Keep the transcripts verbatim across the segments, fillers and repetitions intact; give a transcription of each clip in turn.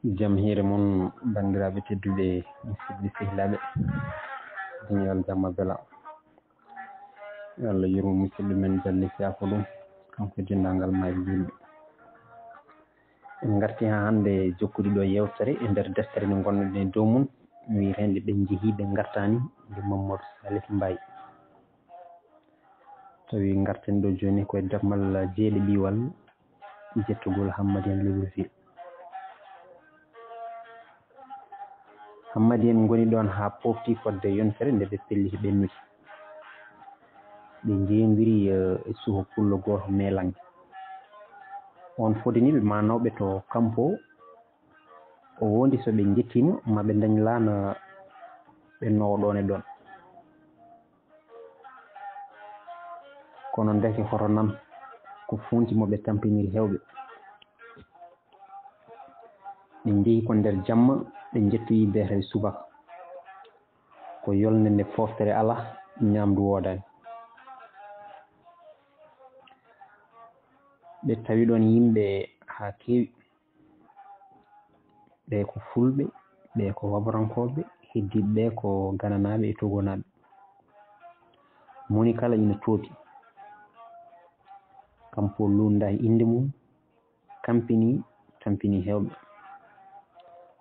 Jam hiire mon, banndiraaɓe tedduɓe, musidɓe sehilaaɓe. Duñal jamma bela. Yo Allah yurmo musidɗo men Jalle Siyaako ɗum, kanko e denndaangal maayɓe juulɓe. En ngarti haa hannde jokkude ɗo yeewtere e nder deftere nde ngonnoɗen e dow mum, wiyeteende Ɓe njehi ɓe ngartaani, nde Mamadou Salif Mbaye. Tawi ngarten ɗo jooni ko e dammal jeeɗe ɓiwal jettugol Hammadiyen Libreville. Hammadiyen ngoni ɗoon haa pofti fodde yontere nde ɓe pelliti ɓennude. Ɓe njeeyondiri, eh, e suho pullo gooto meelanke. Oon fodini ɓe maanawɓe to Kampo, o wondi so ɓe njettiima ma ɓe ndañ laana ɓennoowo ɗoon e ɗoon. Kono ndeke hoto nan ko funti mo ɓe tampiniri heewɓe. Ɓe njehi ko nder jamma, ɓe njettoyi beetawe subaka. Ko yolnde nde fooftere alaa, ñaamdu woodaani. Ɓe tawi ɗoon yimɓe haa keewi. Ɓee ko Fulɓe, ɓee ko Waborankooɓe, heddiiɓe ɓee ko Gananaaɓe e Togonaaɓe. Moni kala ina toopi. Kampo lunnda e innde mum, kampini, tampini heewɓe.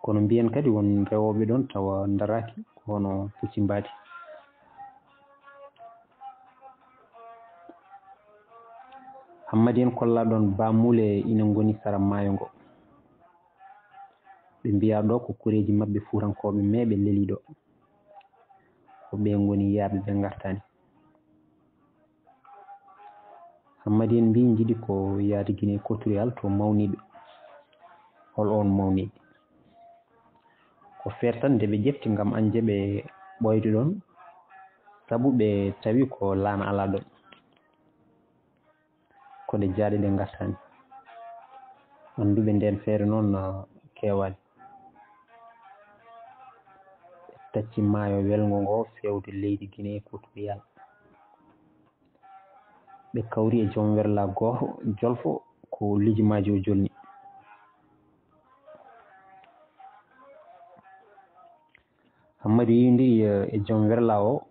Kono mbiyen kadi won rewooɓe ɗoon tawa ndaraaki, ko hono pucci mbaadi. Hammadiyen kollaa ɗoon Bamule ina ngoni sara maayo ngo. Ɓe mbiyaa ɗo ko koreeji maɓɓe fuutankooɓe meeɓe lelii ɗo. Ko ɓe ngoni yaaɓe ɓe ngartaani. Hammadiyen mbii njiɗi ko yaade Guinée équatoriale to mawniiɓe. Hol oon mawniiɓe? Ko feere tan nde ɓe ƴefti ngam añde ɓe ɓooyde ɗoon, sabu ɓe tawi ko laana alaa ɗoon. Ko nde jaaɗe ɗe ngartaani. Annduɓe ndeen feere noon, ah, keewaani. Ɓe tacci maayo welngo ngo feewde leydi Guinée équatoriale. Ɓe kawri e joom werlaa gooto jolfo ko lijimaaji o jolni. Hammadi yiyondiri, eh, e joom werlaa o,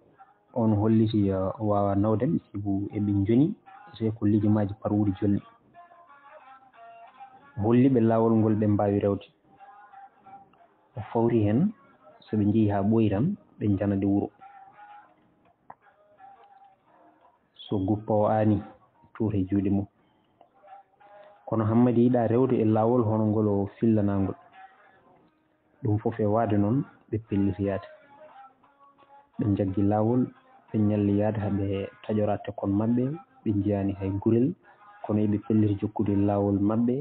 oon holliti, eh, o waawaa nawde ɓe, sibu eɓe njoni, etee ko lijimaaji parwuɗi jolni. O holli ɓe laawol ngol ɓe mbaawi rewde. O fawri heen, so ɓe njehii haa ɓooyi tan, ɓe njanade wuro. So guppa o aani, tuur he juuɗe mum. Kono Hammadi yiɗaa rewde e laawol hono ngol o fillanaangol. Ɗum fof e waade noon, ɓe pelliti yaade. Ɓe njaggi laawol, ɓe ñalli yaade haa ɓe taƴora tekkon maɓɓe, ɓe njiyaani hay gurel, kono eɓe pelliti jokkude laawol maɓɓe,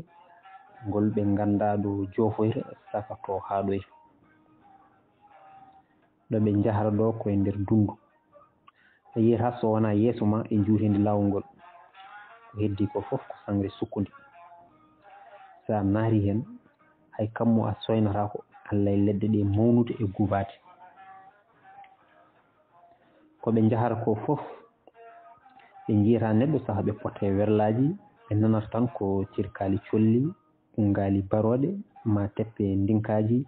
ngol ɓe nganndaa ɗo joofoyta, saka to haaɗoyta. Ɗo ɓe njahata ɗo ko e nder dunndu. A yiyata so wonaa yeeso ma e njuuteendi laawol ngol. Ko heddii ko fof ko sangre sukkundi. So a naati heen, hay kammu a sooynataako, Alla e leɗɗe ɗe mawnude e guubaade. Ko ɓe njahata ko fof, ɓe njiyata neɗɗo saka ɓe pota e werlaaji, ɓe nanata tan ko cirkaali colli, unngaali barooɗe, ma teppe ndinkaaji,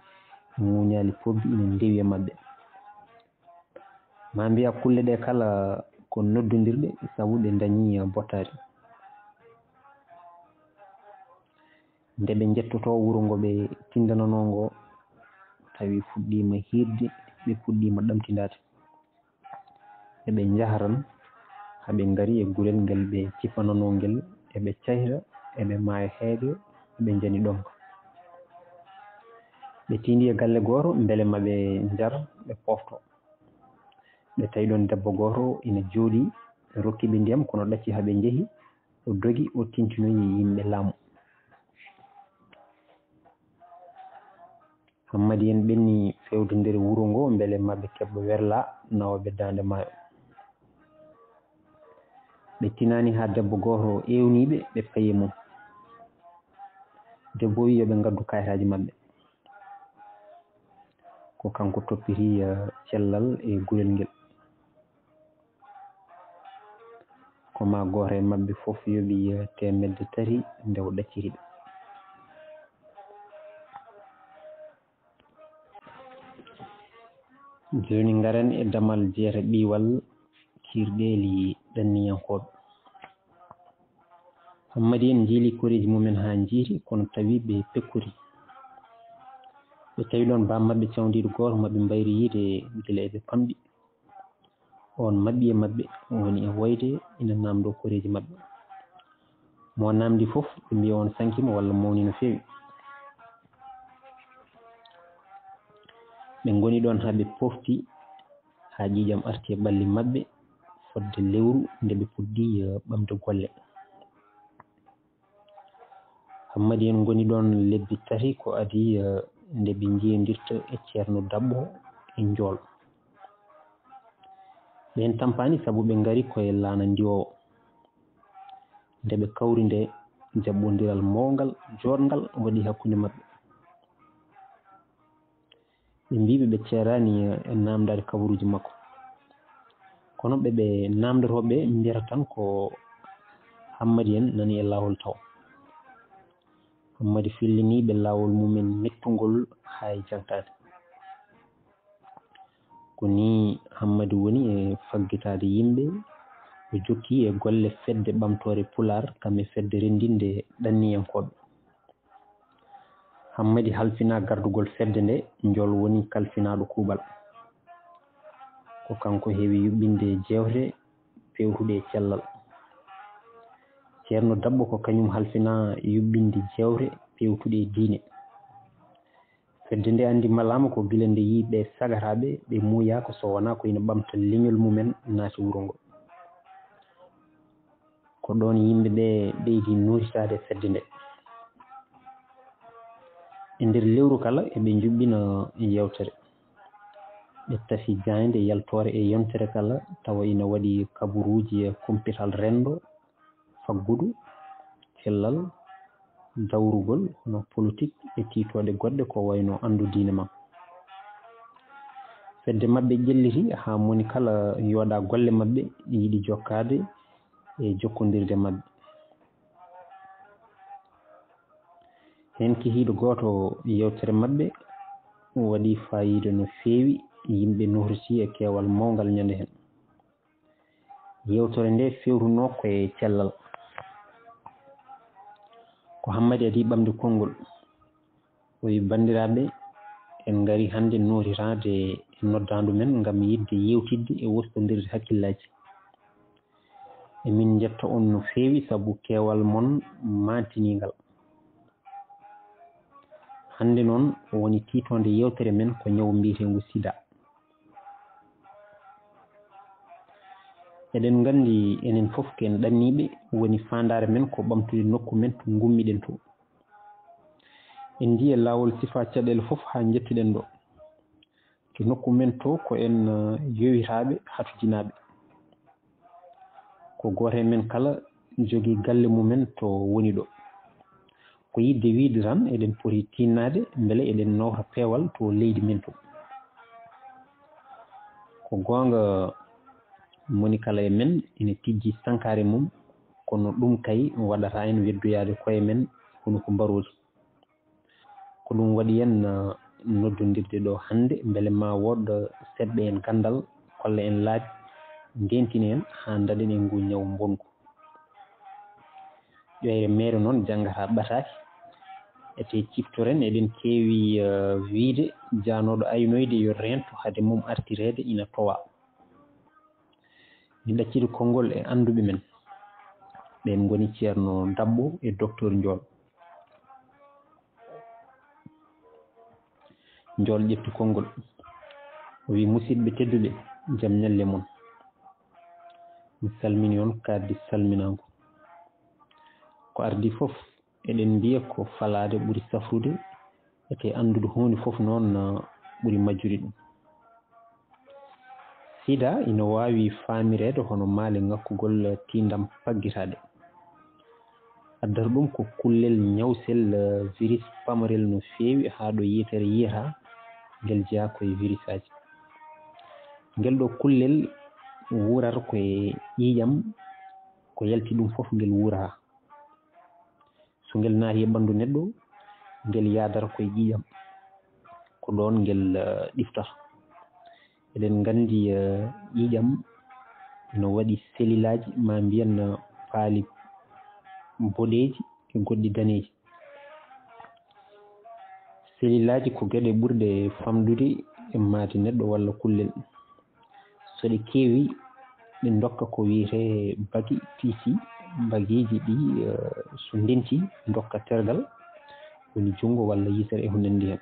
ŋuuñaali pobbi ina ndewi e maɓɓe. Ma mbiya kulle ɗe kala ko noddondirɗe, sabu ɗe ndañi bottaari. Nde ɓe njettotoo wuro ngo ɓe tindananoo ngo, tawi fuɗɗiima hiirde, ɓe puɗɗiima ɗamtindaade. Eɓe njaha tan, haa ɓe ngari e gurel ngel ɓe cifananoo ngel, eɓe cayra, eɓe maaya heege, eɓe njani ɗomka. Ɓe tiindi e galle gooto, mbele ma ɓe njar, ɓe pofto. Ɓe tawi ɗoon debbo gooto ina jooɗii, ɓe rokki ɓe ndiyam, kono ɗacci haa ɓe njehi, o dogi, o tintinoyi yimɓe laamu. Hammadi en ɓenni feewde nder wuro ngo, mbele ma ɓe keɓɓo werla nawa ɓe daande maayo. Ɓe tinaani haa debbo gooto eewniiɓe, ɓe payi mum. Debbo wi yo ɓe ngaddu kayitaaji maɓɓe. Ko kanko toppiti, eh, cellal e gurel ngel. Ko ma gooto e maɓɓe fof yoɓi, eh, teemedde tati nde o ɗacciri ɓe. Jooni ngaren e damal jeetaɓiwal kiirɗeeli ɗanniyankooɓe. Hammadi en njiili koreeji mumen haa njiiti, kono tawi ɓe pekkori. Ɓe tawi ɗoon baa maɓɓe cawndiiɗo gooto maɓɓe mbayri yiide gila eɓe pamɗi. Oon maɓɓi e maɓɓe woni e woyde ina naamndoo koreeji maɓɓe. Mo naamndi fof ɓe mbiya oon sankima walla mawni no feewi. Ɓe ngoni ɗoon haa ɓe pofti, haa ƴiiƴam arti e ɓalli maɓɓe, fodde lewru nde ɓe puɗɗi eh, ɓamde golle. Hammadi en ngoni ɗoon lebbi tati ko adii eh, nde ɓe njiyodirta e Ceerno Dabbo e Njool. Ɓeen tampaani sabu ɓe ngari ko e laana ndiwoowo. Nde ɓe kawri nde, jaɓɓondiral mawngal, jooɗngal waɗi hakkunde maɓɓe. Ɓe mbii ɓe ɓe ceeraani e naamndaade kabaruuji makko. Kono ɓe ɓe naamndotooɓe mbiyata tan ko Hammadi en nani e laawol taw. Hammadi fillini ɓe laawol mumen mettungol haa e jangtaade. Ko nii Hammadi woni e faggitaade yimɓe, o jokki e golle fedde ɓamtoore Pulaar kam e fedde renndinde ɗanniyankooɓe. Hammadi halfinaa gardugol fedde nde, Njool woni kalfinaaɗo kuuɓal. Ko kanko heewi yuɓɓinde jeewte peewtuɗe e cellal. Ceerno Dabbo ko kañum halfinaa yuɓɓinde jeewte peewtuɗe e diine. Fedde nde anndi malaama ko gila nde yii ɓe sagataaɓe ɓe muuyaaka so wonaa ko ina ɓamta leñol mumen naati wuro ngo. Ko ɗoon yimɓe ɓe ɓeydi nuuritaade fedde nde. E nder lewru kala eɓe njuɓɓina yeewtere. Ɓe tafi jaaynde yaltoore e yontere kala tawa ina waɗi kabaruuji e kumpital renndo, faggudu, cellal, dawrugol, hono politik e tiitooɗe goɗɗe ko wayno anndu diine ma. Fedde maɓɓe ƴelliti haa moni kala yooɗa golle maɓɓe yiɗi jokkaade e jokkondirde maɓɓe. Heen kihiiɗo gooto yeewtere maɓɓe waɗi faayiida no feewi, yimɓe nohriti e keewal mawngal ñande heen. Yeewtere nde fewrunoo ko e cellal. Ko Hammadi adii ɓamde konngol. O wi banndiraaɓe, en ngari hannde nootiraade e noddaandu men ngam yiɗde yeewtidde e wostondirde hakkillaaji. Emin njetta on no feewi sabu keewal mon maantiniingal. Hannde noon woni tiitoonde yeewtere men ko ñaw mbiyeteengu sida. Eɗen nganndi enen fof ko en ɗanniiɓe, woni faandaare men ko ɓamtude nokku men to ngummiɗen to. En njiye laawol sifaa caɗeele fof haa njettiɗen ɗo. To nokku men to ko en eh, yowitaaɓe, hatujinaaɓe. Ko gooto e men kala jogii galle mumen to woni ɗo. Ko yiɗde wiyde tan eɗen poti tiinnaade mbele eɗen nawta peewal to leydi men to. Ko goonga moni kala e men ina tijji sankaare mum, kono ɗum kay waɗata en weddoyaade koye men hono ko mbaroodi. Ko ɗum waɗi en eh, noddondirde ɗo hannde mbele ma wood seɓɓe en ganndal, kolla en laabi, ndeentina en haa ndaɗen e ngu ñaw mbonku. Ƴoyre meere noon janngata ɓataake. Ete ciftoren eɗen keewi eh, wiyde jaanooɗo aynoyde yo reento hade mum artireede ina towa. Mi ɗacciti konngol e annduɓe men. Ɓeen ngoni Ceerno Dabbo e Doktor Njool. Njool ƴetti konngol. O wi musidɓe tedduɓe, jam ñalle mon. Mi salmini on kadi salminaango. Ko ardii fof eɗen mbiya ko falaade ɓuri safrude, ete anndude huunde fof noon ɓuri majjude ɗum. Sida ina waawi faamireede hono maale ŋakkugol tiindam paggitaaɗe. Addata ɗum ko kullel ñawsel virus pamarel no feewi haa ɗo yitere yiyata ngel jeyaa ko e virusaaji. Ngel ɗo kullel wuurata ko e ƴiiƴam, ko yalti ɗum fof ngel wuurata. So ngel naati e ɓanndu neɗɗo, ngel yaadata ko e ƴiiƴam. Ko ɗoon ngel eh, ɗiftata. Eɗen nganndi, eh, ƴiiƴam no waɗi selilaaji, ma mbiyen, eh, paali boɗeeji e goɗɗi daneeji. Selilaaji ko geɗe ɓurɗe famɗude e maate neɗɗo walla kullel. So ɗe keewi, ɗe ndokka ko wiyetee bagi, tisi. Bagiiji ɗi, eh, so ndenti, ndokka tergal, woni junngo walla yitere e ko nanndi heen.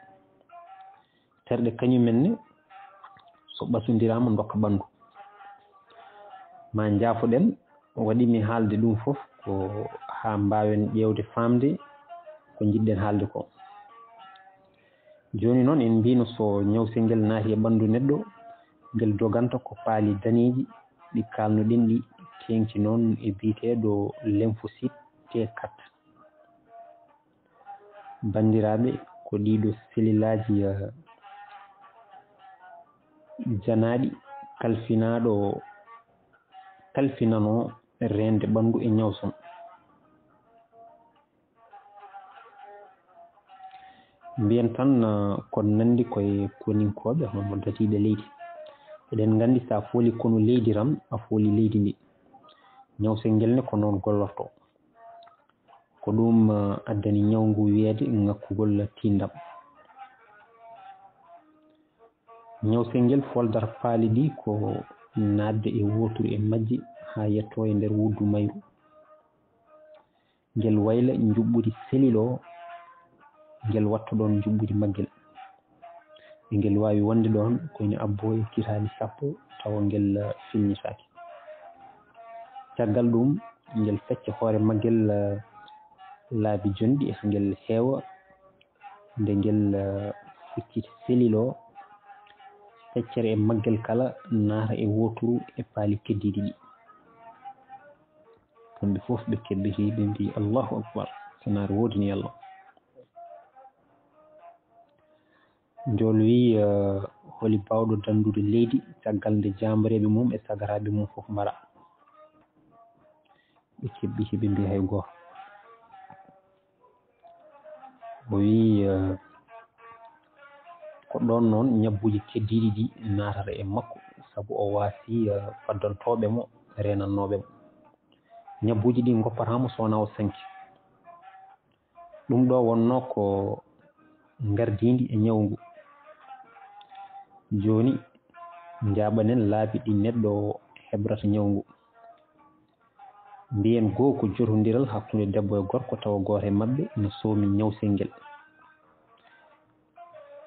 Terɗe kañum en ne, so ɓasondiraama, ndokka ɓanndu. Ma njaafoɗen, waɗi mi haalde ɗum fof ko haa mbaawen ƴeewde, faamde ko njiɗɗen haalde ko. Jooni noon, en mbiino so ñawsel ngel naati e ɓanndu neɗɗo, ngel doganta ko paali daneeji ɗi kaalnoɗen ɗi, teeŋti noon e biyeteeɗo lymphocyte T quatre. Banndiraaɓe, ko ɗiɗo selilaaji, eh, janaaɗi kalfinaaɗo, kalfinanoo reende ɓanndu e ñawson. Mbiyen tan, eh, ko nanndi koye koninkooɓe, hono datiiɓe leydi. Eɗen nganndi, so a fooli konu leydi tan, a fooli leydi ndi. Ñawsel ngel ne ko noon gollortoo. Ko ɗum, eh, addani ñaw ngu wiyeede ŋakkugol tiinndam. Ñawsel ngel foldata paali ɗi ko naatde e wooturu e majji haa yettoo e nder wuddu mayru. Ngel wayla njuɓɓudi selil o, ngel watta ɗoon njuɓɓudi maggel. E ngel waawi wonde ɗoon ko ina abboo e kitaali sappo tawa ngel, eh, filñitaaki. Caggal ɗum, ngel fecca hoore maggel, eh, laabi jonɗi, ngel heewa. Nde ngel, eh, fucciti selil o, feccere e maggel kala naata e wooturu e paali keddiiɗi ɗi. Kamɓe fof ɓe kebbiti, ɓe mbii, "Allahu Akbar, sanaare woodi ni Allah." Njool wii, eh, "Holi baawɗo danndude leydi caggal nde jaambareeɓe mum e sagaraaɓe mum fof mbara?" Ɓe kebbiti, ɓe mbii, "Hay gooto." O wii, eh, ko ɗoon noon ñabbuuji keddiiɗi ɗi naatata e makko, sabu o waasii, eh, faddantooɓe mo, reenannooɓe mo. Ñabbuuji ɗi ngoppataama so wonaa o sanki. Ɗum ɗo wonnoo ko ngardiindi e ñaw ngu. Jooni, njaaɓanen laabi ɗi neɗɗo heɓrata ñaw ngu. Mbiyen goo ko jotondiral hakkunde debbo e gorko, tawa gooto e maɓɓe ina soomi ñawsel ngel.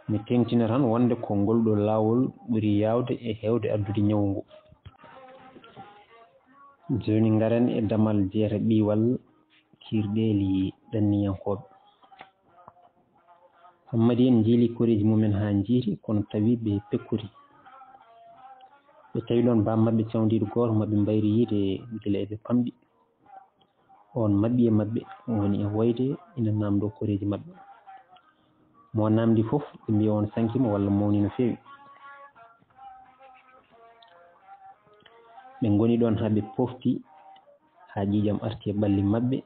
Mi teeŋtina tan wonde ko ngol ɗo laawol ɓuri yaawde e heewde addude ñaw ngu. Jooni ngaren e damal jeetaɓiwal kiirɗeeli ɗanniyankooɓe. Hammadi en njiili koreeji mumen haa njiiti, kono tawi ɓe pekkori. Ɓe tawi ɗoon baam maɓɓe cawndiiɗo gooto maɓɓe mbayri yiide gila eɓe pamɗi. Oon maɓɓi e maɓɓe woni e woyde, ina naamndoo koreeji maɓɓe. Mo naamndi fof, ɓe mbiya oon sankiima walla mawni no feewi. Ɓe ngoni ɗoon haa ɓe pofti, haa ƴiiƴam arti e ɓalli maɓɓe,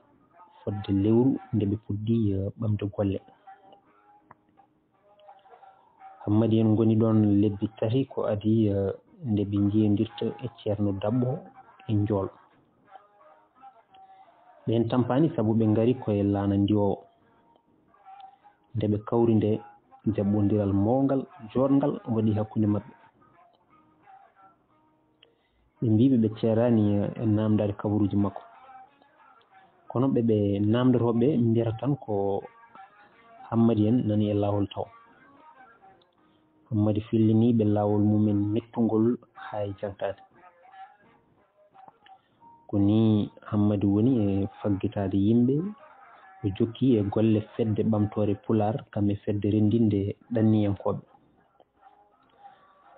fodde lewru nde ɓe puɗɗii, eh, ɓamde golle. Hammadi en ngoni ɗoon lebbi tati ko adii, eh, nde ɓe njiyandirta e Ceerno Daɓɓo e Njool. Ɓeen tampaani sabu ɓe ngari ko e laana ndiwoowo. Nde ɓe kawri nde, jaɓɓondiral mawngal, jooɗngal waɗi hakkunde maɓɓe. Ɓe mbii ɓe, ɓe ceeraani e naamndaade kabaruuji makko. Kono ɓe, ɓe naamndotooɓe mbiyata tan ko Hammadi en nani e laawol tawo. Hammadi fillini ɓe laawol mumen mettungol haa e jangtaade. Ko nii Hammadi woni e faggitaade yimɓe, o jokki e golle Fedde Ɓamtoore Pulaar, kam e Fedde Renndinde Ɗanniyankooɓe.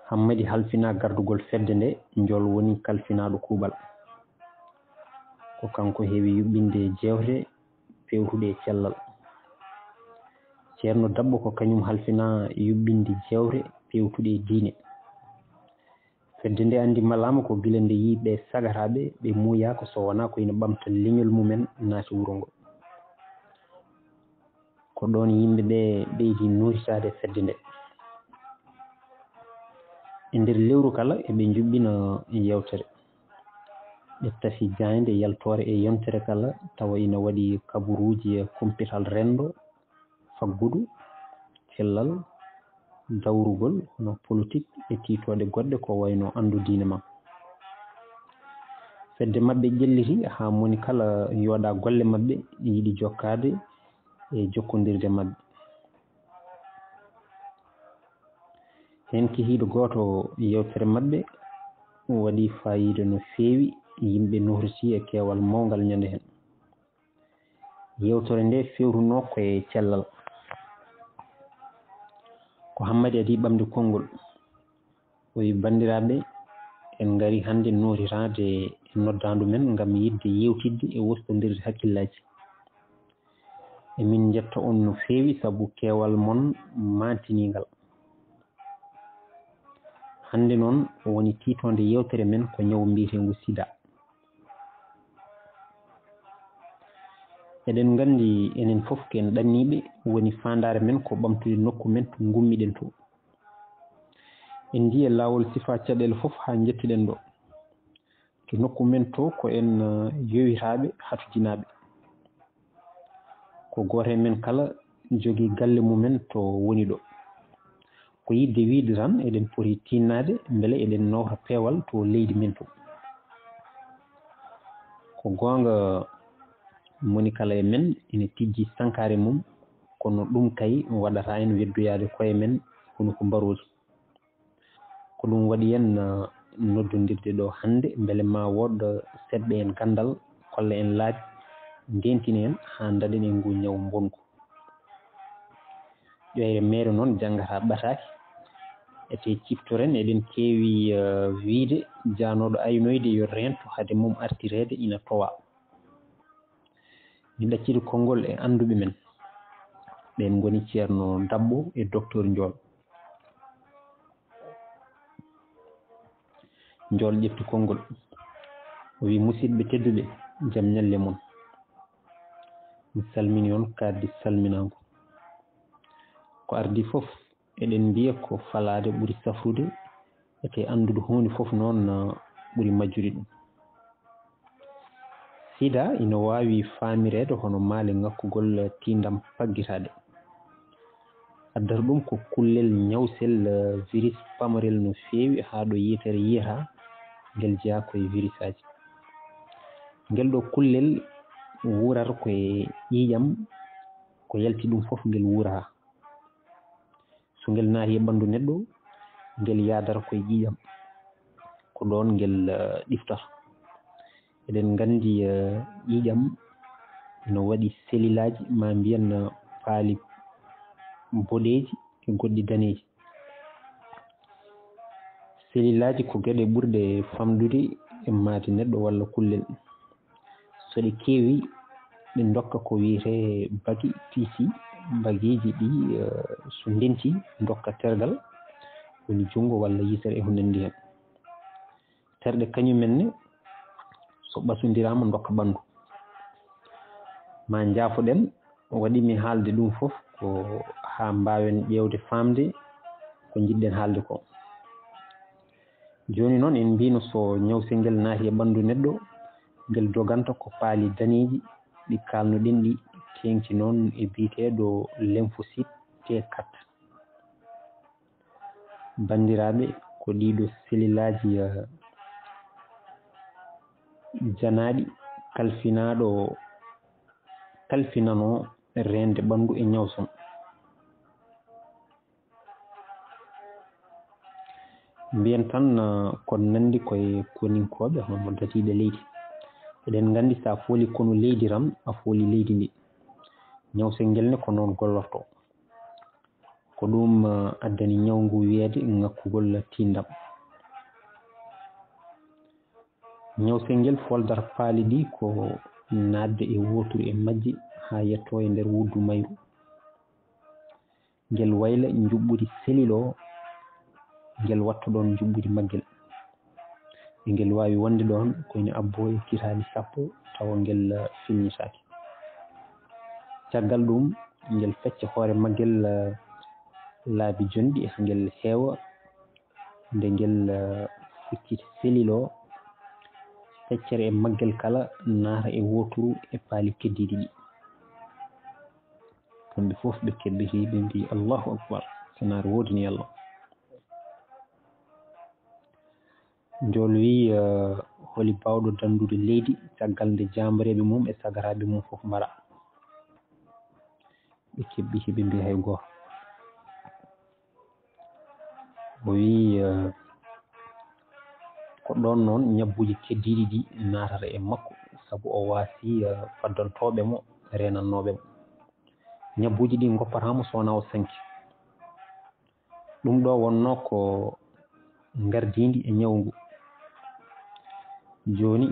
Hammadi halfinaa gardugol fedde nde, Njool woni kalfinaaɗo kuuɓal. Ko kanko heewi yuɓɓinde jeewte peewtuɗe e cellal. Ceerno Daɓɓo ko kañum halfinaa yuɓɓinde jeewte peewtuɗe e diine. Fedde nde anndi malaama ko gila nde yii ɓe sagataaɓe, ɓe muuyaaka so wonaa ko ina ɓamta leñol mumen naati wuro ngo. Ko ɗoon yimɓe ɓe ɓeydi nuuritaade fedde nde. E nder lewru kala, eɓe njuɓɓina yewtere. Ɓe tafi jaaynde yaltoore e yontere kala, tawa ina waɗi kabaruuji e kumpital renndo, faggudu, cellal, dawrugol, hono politik e tiitooɗe goɗɗe ko wayno anndu diine ma. Fedde maɓɓe ƴelliti haa moni kala yooɗa golle maɓɓe, yiɗi jokkaade e jokkondirde maɓɓe. Heen kihiiɗo gooto yewtere maɓɓe waɗi faayiida no feewi, yimɓe nohriti e keewal mawngal ñande heen. Yewtere nde fewrunoo ko e cellal. Ko Hammadi adii ɓamde konngol. O wi, "Banndiraaɓe, en ngari hannde nohritaade e noddaandu men ngam yiɗde yeewtidde e wostondirde hakkillaaji. Emin njetta on no feewi sabu keewal mon maantiniingal. Hannde noon woni tiitoonde yewtere men ko ñawu mbiyeteengu sida. Eɗen nganndi enen fof ko en ɗanniiɓe, woni faandaare men ko ɓamtude nokku men to ngummiɗen to. En njiyi e laawol sifaa caɗeele fof haa njettiɗen ɗo. To nokku men to ko en, eh, yowitaaɓe, hatujinaaɓe. Ko gooto e men kala jogii galle mumen to woni ɗo. Ko yiɗde wiyde tan eɗen poti tinnaade mbele eɗen nawra peewal to leydi men to." Ko goonga, moni kala e men ina tijji sankaare mum, kono ɗum kay waɗataa en weddoyaade koye men kono ko mbaroodi. Ko ɗum waɗi en, eh, noddondirde ɗo hannde, mbele ma wood seɓɓe en ganndal, kolla en laabi, ndeentina en haa ndaɗen e ngu ñaw mbongu. Ƴoyre meere noon janngata ɓataake. Ete ciftoren, eɗen keewi, eh, wiyde jaanooɗo aynoyde yo reento hade mum artireede ina towa. Mi ɗacciti konngol e annduɓe men. Ɓeen ngoni Ceerno Dabbo e Doktor Njool. Njool ƴefti konngol. O wi, "Musidɓe tedduɓe, jam ñalle mon. Mi salmini on kadi salminaango. Ko ardii fof, eɗen mbiya ko falaade ɓuri safrude, ete anndude huunde fof noon, ah, ɓuri majjude ɗum. Sida ina waawi faamireede hono maale ŋakkugol tiindam paggitaaɗe. Addata ɗum ko kullel ñawsel, eh, virus pamarel no feewi haa ɗo yitere yiyata, ngel jeyaa ko e virusaaji. Ngel ɗo kullel wuurata ko e ƴiiƴam, ko yalti ɗum fof ngel wuurata. So ngel naati e ɓanndu neɗɗo, ngel yaadata ko e ƴiiƴam. Ko ɗoon ngel, eh, ɗiftata. Eɗen nganndi, eh, ƴiiƴam no waɗi selilaaji, ma mbiyen, eh, paali boɗeeji e goɗɗi daneeji. Selilaaji ko geɗe ɓurɗe famɗude e maate neɗɗo walla kullel. So ɗe keewi, ɗe ndokka ko wiyetee bagi, T C. Bagiiji ɗi, eh, so ndenti, ndokka tergal, woni junngo walla yitere e ko nanndi heen. Terɗe kañum en ne, so ɓasondiraama, ndokka ɓanndu. Ma njaafoɗen, waɗi mi haalde ɗum fof ko haa mbaawen ƴeewde, faamde ko njiɗɗen haalde ko. Jooni noon, en mbiino so ñawsel ngel naati e ɓanndu neɗɗo, ngel doganta ko paali daneeji ɗi kaalnuɗen ɗi, teeŋti noon e biyeteeɗo lymphocyte T quatre. Banndiraaɓe, ko ɗiɗo selilaaji, eh, janaaɗi kalfinaaɗo, kalfinanoo reende ɓanndu e ñawsam. Mbiyen tan, eh, ko nanndi koye koninkooɓe hono datiiɓe leydi. Eɗen nganndi so a fooli konu leydi tan, a fooli leydi ndi. Ñawsel ngel ne ko noon gollortoo. Ko ɗum, eh, addani ñaw ngu wiyeede ŋakkugol tiindam. Ñawsel ngel foldata paali ɗi ko naatde e wooturu e majji haa yettoo e nder wuddu mayru. Ngel wayla njuɓɓudi selil o, ngel watta ɗoon njuɓɓudi maggel. E ngel waawi wonde ɗoon ko ina abboo e kitaali sappo tawa ngel, eh, filñitaaki. Caggal ɗum, ngel fecca hoore maggel, eh, laabi jonɗi, haa ngel heewa. Nde ngel, eh, fucciti seliloo, feccere e maggel kala naata e wooturu e paali keddiiɗi ɗi. Kamɓe fof ɓe kebbiti, ɓe mbii, "Allahu Akbar, senaare woodi ni Allah." Njool wii, eh, "Holi baawɗo danndude leydi caggal nde jaambareeɓe mum e sagaraaɓe mum fof mbara?" Ɓe kebbiti, ɓe mbii, "Hay gooto." O wii, eh, ko ɗoon noon ñabbuuji keddiiɗi ɗi naatata e makko, sabu o waasi, eh, faddantooɓe mo, reenannooɓe mo. Ñabbuuji ɗi ngoppata mo so wonaa o sanki. Ɗum ɗo wonnoo ko ngardiindi e ñaw ngu. Jooni,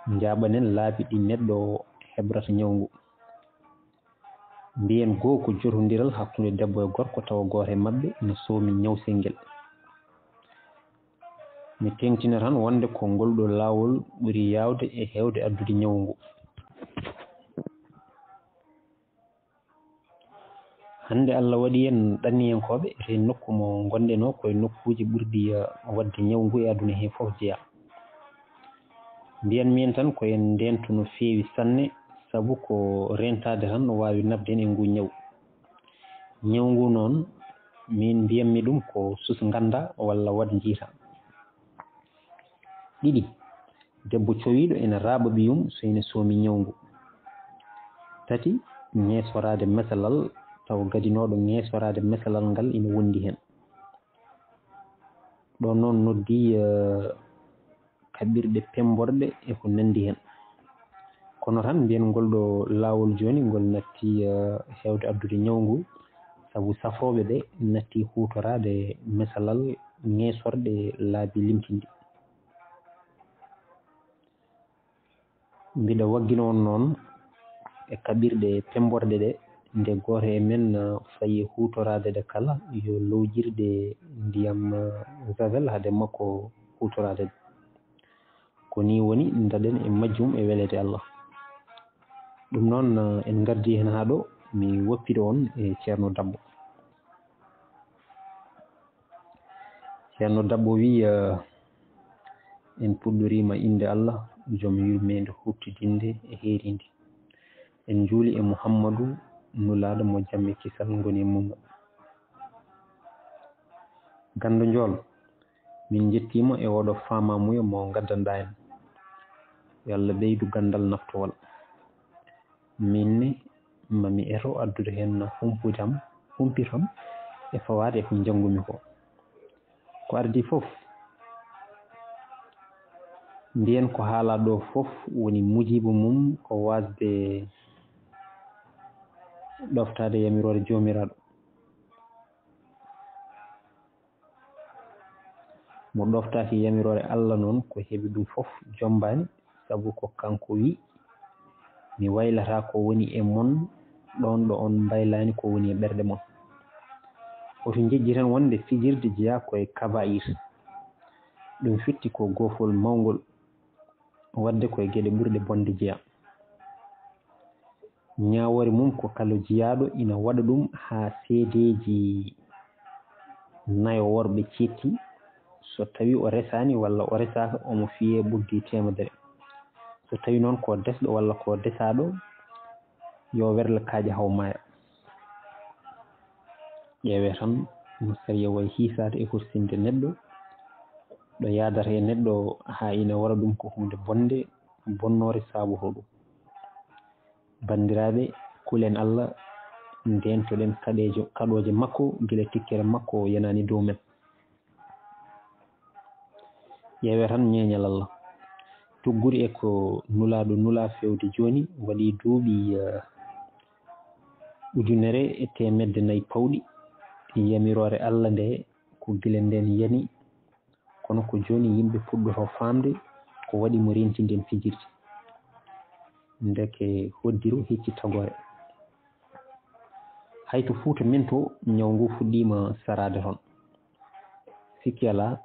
njaaɓanen laabi ɗi neɗɗo hebrata ñaw ngu. Mbiyen goo ko jotondiral hakkunde debbo e gorko, tawa gooto e maɓɓe ina soomi ñaw sengel. Mi teeŋtina tan wonde ko ngol ɗo laawol ɓuri yaawde e heewde addude ñaw ngu. Hannde Allah waɗi en ɗanniyankooɓe, e nokku mo ngonɗen o, ko e nokkuuji ɓurɗi, eh, waɗde ñaw ngu e aduna hee fof jeyaa. Mbiyan min tan ko en ndeentu no feewi sanne, sabu ko reentaade tan no waawi naɓde en e ngu ñaw. Ñaw ngu noon, min mbiyanmi ɗum ko sus ngannda walla waɗ njiita. Ɗiɗi, debbo cowiiɗo ina raaɓa ɓiyum so ina soomi ñaw ngu. Tati, ŋeesoraade mesalal, tawa gadinooɗo ŋeesoraade mesalal ngal ina wondi heen. Ɗo noon noddi, eh, kaɓirɗe pemmborɗe e ko nanndi heen. Kono tan mbiyen ngol ɗo laawol jooni, ngol natti, eh, heewde addude ñaw ngu, sabu safrooɓe ɓe natti huutoraade mesalal ŋeesorɗe laabi limtinɗi. Mbiɗa waggina on noon e kaɓirɗe pemmborɗe ɗe, nde gooto e men, eh, fayi huutoraade ɗe kala, yo lowjirɗe ndiyam, eh, Javel hade makko huutoraade ɗe. Ko nii woni, ndaɗen e majjum e weleede Allah. Ɗum noon, eh, en ngardi heen haa ɗo, mi woppida on e Ceerno Dabbo. Ceerno Dabbo wii, eh, en puɗɗoriima innde Allah, joom yurmeende huuɓtidinde e heeriinde. En njuuli e Muhammadu, nulaaɗo mo jam e kisal ngoni e mum. Ganndo Njool, min njettiima e oɗo faamaamuya mo ngaddanɗaa en. Yo Allah ɓeydu ganndal naftowal. Min ne, mami eto addude heen humpito am, humpito am e fawaade e ko njanngumi ko. Ko ardii fof, mbiyen ko haalaa ɗo fof woni mujiibo mum ko waasde ɗoftaade yamiroore Joomiraaɗo. Mo ɗoftaaki yamiroore Allah noon, ko heɓi ɗum fof jommbaani, sabu ko kanko wi', "Mi waylataa ko woni e mon ɗoon ɗo on mbaylaani ko woni e ɓerɗe mon." Hoto njejjiten wonde fijirde jeyaa ko e kabaa'ir. Ɗum firti ko goofol mawngol, waɗde ko e geɗe ɓurɗe bonde jeyaa. Ñaawoore mum ko kala jiyaaɗo ina waɗa ɗum haa seedeeji nayo worɓe ceetti. So tawii o resaani walla o resaaka, omo fiyee ɓoggi teemedere. So tawii noon ko desɗo walla ko desaaɗo, yo werle kaaƴe haw maaya. Ƴeewee tan no sariya wayi hiisaade e horsinde neɗɗo, ɗo yaadata e neɗɗo haa ina wara ɗum ko huunde bonde, bonnoore saabotoo ɗum. Banndiraaɓe, kulen Allah, ndeentoɗen kaɗeejo, kaɗooje makko gila tikkere makko yanaani dow men. Ƴeewee tan ñeeñal Allah. Tuggudi e ko nulaaɗo nulaa feewde jooni waɗi duuɓi, eh, ujunere e teemedde nayi pawɗi. Yamiroore Allah nde ko gila ndeen yani, kono ko jooni yimɓe puɗɗotoo faamde ko waɗi mo reentinde en fijirde. Ndeke hoddiro hecci tagoore. Hay to Fuuta men to, ñaw ngu fuɗɗiima saraade toon. Sikki alaa,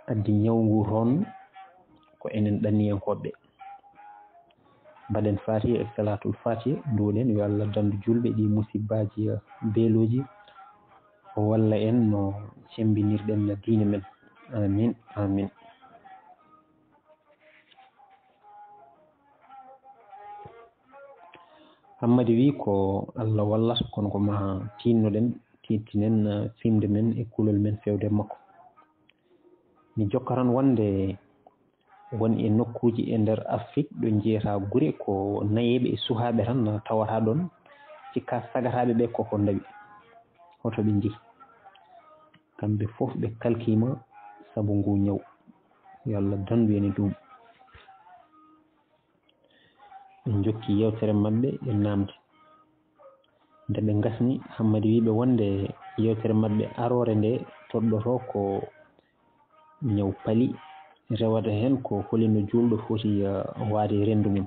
addi ñaw ngu toon ko enen ɗanniyankooɓe ɓe. Mbaɗen Faatiha e Salaatul Faatiha, nduwoɗen yo Allah danndu juulɓe ɗi musibbaaji, eh, beelooji. O walla en no cemmbinirɗen diine men. Amin, amin. Hammadi wii ko Allah wallata, kono ko maa tiinnoɗen, tiittinen, eh, fimde men e kulol men fewde e makko. Mi jokka tan wonde won e nokkuuji e nder Afrik ɗo njiyataa gure ko nayeeɓe e suhaaɓe tan tawata ɗoon, cikka sagataaɓe ɓe koko ndawi, hoto ɓe njehi. Kamɓe fof ɓe kalkiima sabu nguu ñaw. Yo Allah danndu en e ɗuum. Ɓe njokki yeewtere maɓɓe e naamde. Nde ɓe ngasni, Hammadi wii ɓe wonde yeewtere maɓɓe aroore nde toɗɗotoo ko ñaw pali, rewata heen ko holi no juulɗo foti, eh, waade e renndo mum.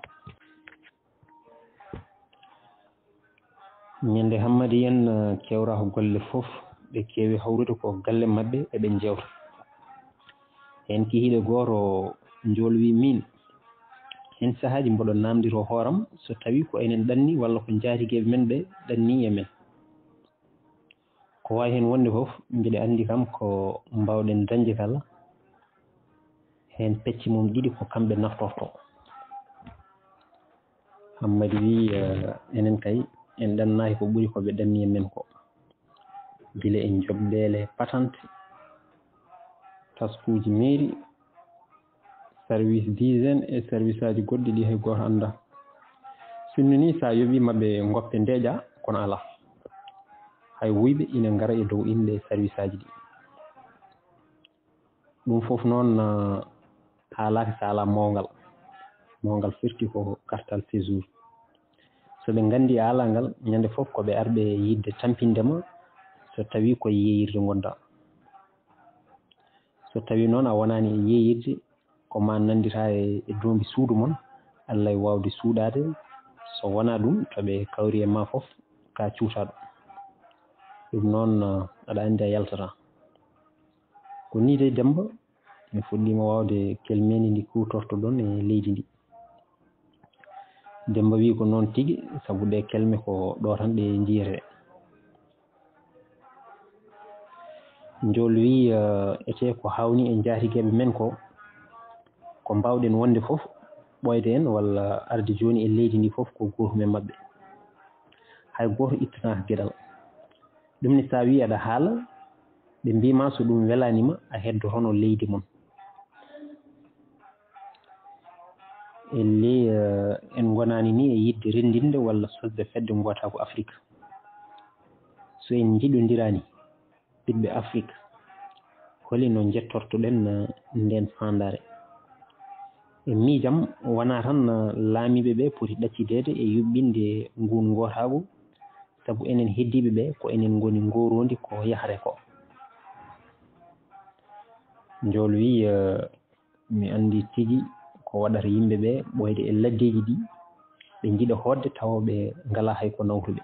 Ñande Hammadi en, eh, keewraaka golle fof, ɓe keewi hawrude ko galle maɓɓe, eɓe njeewta. Heen kihiiɗe gooto njool wii, miin, heen sahaaji mboɗo naamndiroo hooram so tawii ko enen ɗanni walla ko njaatigeeɓe men ɓe ɗanni e men. Ko waawi heen wonde fof, mbiɗa anndi kam ko mbaawɗen dañde kala, heen pecce mum ɗiɗi ko kamɓe naftortoo. Hammadi wii, eh, enen kay, en ɗannaaki ko ɓuri ko ɓe ɗanni e men ko. Gila e joɓɗeele patante, taskuuji mairie, service d'hygiène e service aji goɗɗi ɗi hay gooto anndaa. Sinno nii, so a yoɓii maɓɓe ngoppe ndeeƴa, kono alaa. Hay wuyɓe ina ngara e dow inɗe service aji ɗi. Ɗum fof noon, ah, haalaaka so alaa mawngal. Mawngal firti ko kartal séjour. So ɓe nganndii a alaa ngal, ñande fof ko ɓe arɓe yiɗde tampinde ma so tawii ko e yeeyirde ngonɗaa. So tawii noon a wonaani e yeeyirde, ko maa nanndiraa e, e doombi suudu mon, Alla e waawde suuɗaade, so wonaa ɗum, to ɓe kawri e maa fof, ka cuutaaɗo. Ɗum noon, aɗa anndi a yaltataa. Ko nii de Demmba, mi fuɗɗiima waawde kelmeendi ndi kuutortoɗon e leydi ndi. Demmba wii ko noon tigi, sabu ɗee kelme ko ɗo tan ɗe njiyetee. Njool wii, eh, etee ko haawnii e njaatigeeɓe men ko, ko mbaawɗen wonde fof, ɓooyde en walla arde jooni e leydi ndi fof ko gootum e maɓɓe. Hay gooto ittanaaka geɗal. Ɗum ne, so a wii aɗa haala, ɓe mbii ma so ɗum welaani ma, a heddotono leydi mon. Ellee, eh, en ngonaani ni e yiɗde renndinde walla sosde fedde ngootaagu Afrik. So en njiɗondiraani, ɓiɓɓe Afrik, holi no njettortoɗen, eh, ndeen faandaare? E miijam, wonaa tan, eh, laamiiɓe ɓe poti ɗaccideede e yuɓɓinde nguun ngootaagu, sabu enen heddiiɓe ɓe ko enen ngoni ngooroondi ko yahree ko. Njool wii, eh, mi anndi tigi ko waɗata yimɓe ɓe ɓooyde e laddeeji ɗi, ɓe njiɗa hootde tawa ɓe ngalaa hay ko nawtuɓe.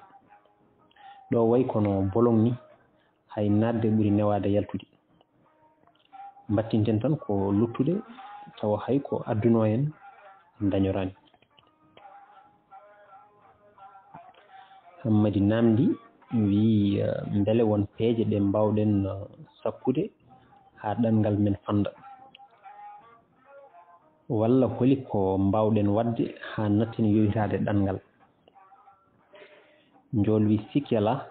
Ɗo wayi kono bolong ni, hay naatde ɓuri newaade yaltude. Mbattinten tan ko luttude, tawa hay ko addunoo en dañoraani. Hammadi naamndi, wii, eh, mbele won peeje ɗe mbaawɗen, eh, sakkude haa ɗanngal men fannda? Walla holi ko mbaawɗen waɗde haa natten yowitaade ɗanngal? Njool wii, sikki alaa,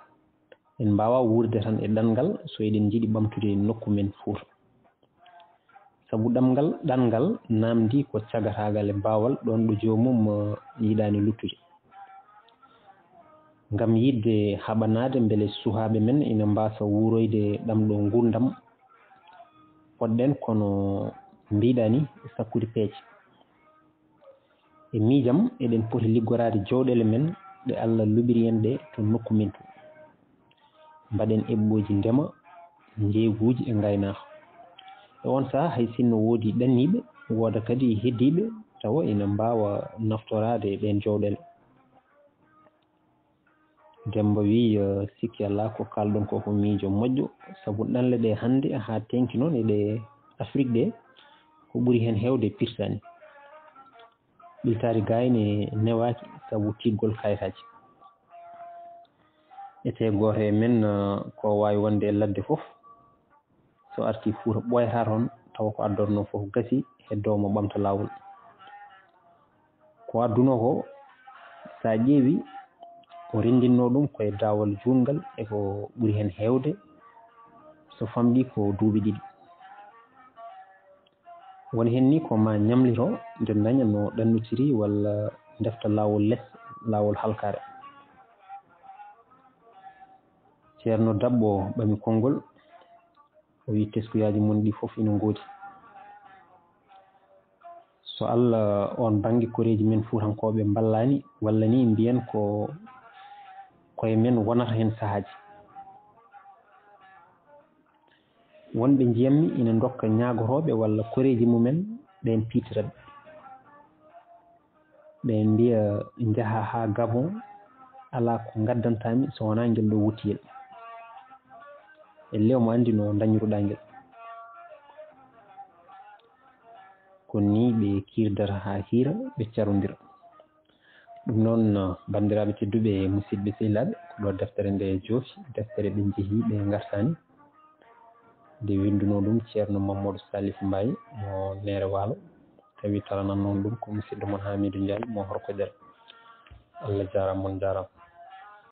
en mbaawaa wuurde tan e ɗanngal so eɗen njiɗi ɓamtude nokku men Fuuta. Sabu ɗamngal, ɗanngal naamndii ko cagataagal e baawal ɗoon ɗo joomum, eh, yiɗaani luttude. Ngam yiɗde haɓanaade mbele suhaaɓe men ina mbaasa wuuroyde ɗam ɗo nguurndam, poɗɗen kono mbiɗa ni sakkude peeje. E miijam, eɗen poti liggoraade jowɗeele men ɗe Alla luɓiri en ɗe to nokku men to. Mbaɗen eɓɓooji ndema, njeeyguuji e ngaynaaka. E oon sahaa, hay sinno woodii ɗanniiɓe, wooda kadi heddiiɓe, tawa ina mbaawa naftoraade e ɗeen jowɗeele. Demmba wii, eh, sikki alaa ko kaalɗon ko ko miijo moƴƴo, sabu ɗanle ɗe hannde haa teeŋti noon e ɗe Afrik ɗe, ko ɓuri heen heewde pirtaani. Ɓiltaari gaayi ne newaaki sabu tiiɗgol kayitaaji. Etee gooto e men, eh, ko waawi wonde e ladde fof, so artii Fuuta ɓooyataa toon, tawa ko addornoo fof gasi, heddoo mo ɓamta laawol. Ko addunoo ko, so a ƴeewi, o renndinnoo ɗum ko e daawal juutngal e ko ɓuri heen heewde, so famɗi ko duuɓi ɗiɗi. Woni heen ni ko ma ñamlito nde daña no ɗannutiri walla ndefta laawol les, laawol halkaare. Ceerno Daɓɓo ɓami konngol, o wi teskuyaaji mon ɗi fof ina ngoodi. So Allah oon bannge koreeji men fuutankooɓe mballaani, walla ni mbiyen ko koye men wonata heen sahaaji. Wonɓe njiyammi ina ndokka ñaagotooɓe walla koreeji mumen ɓeen piitira ɓe. Ɓe mbiya njaha haa Gabon, alaa ko ngaddantaa mi so wonaa ngel ɗo wuttiyel. Ellee omo anndi no ndañruɗaa ngel. Ko nii ɓe kiirdata haa hiira, ɓe carondira. Ɗum noon, banndiraaɓe tedduɓe e musidɓe sehilaaɓe, ko ɗo deftere nde joofi, deftere ɓe njehi, ɓe ngartaani. Nde winndunoo ɗum Ceerno Mamadou Salif Mbaye mo Neere Waalo, tawi taranannoo ɗum ko musidɗo mon Hamidou Ndiaye mo Horkoƴere. Allah jaaraama, mon njaaraama.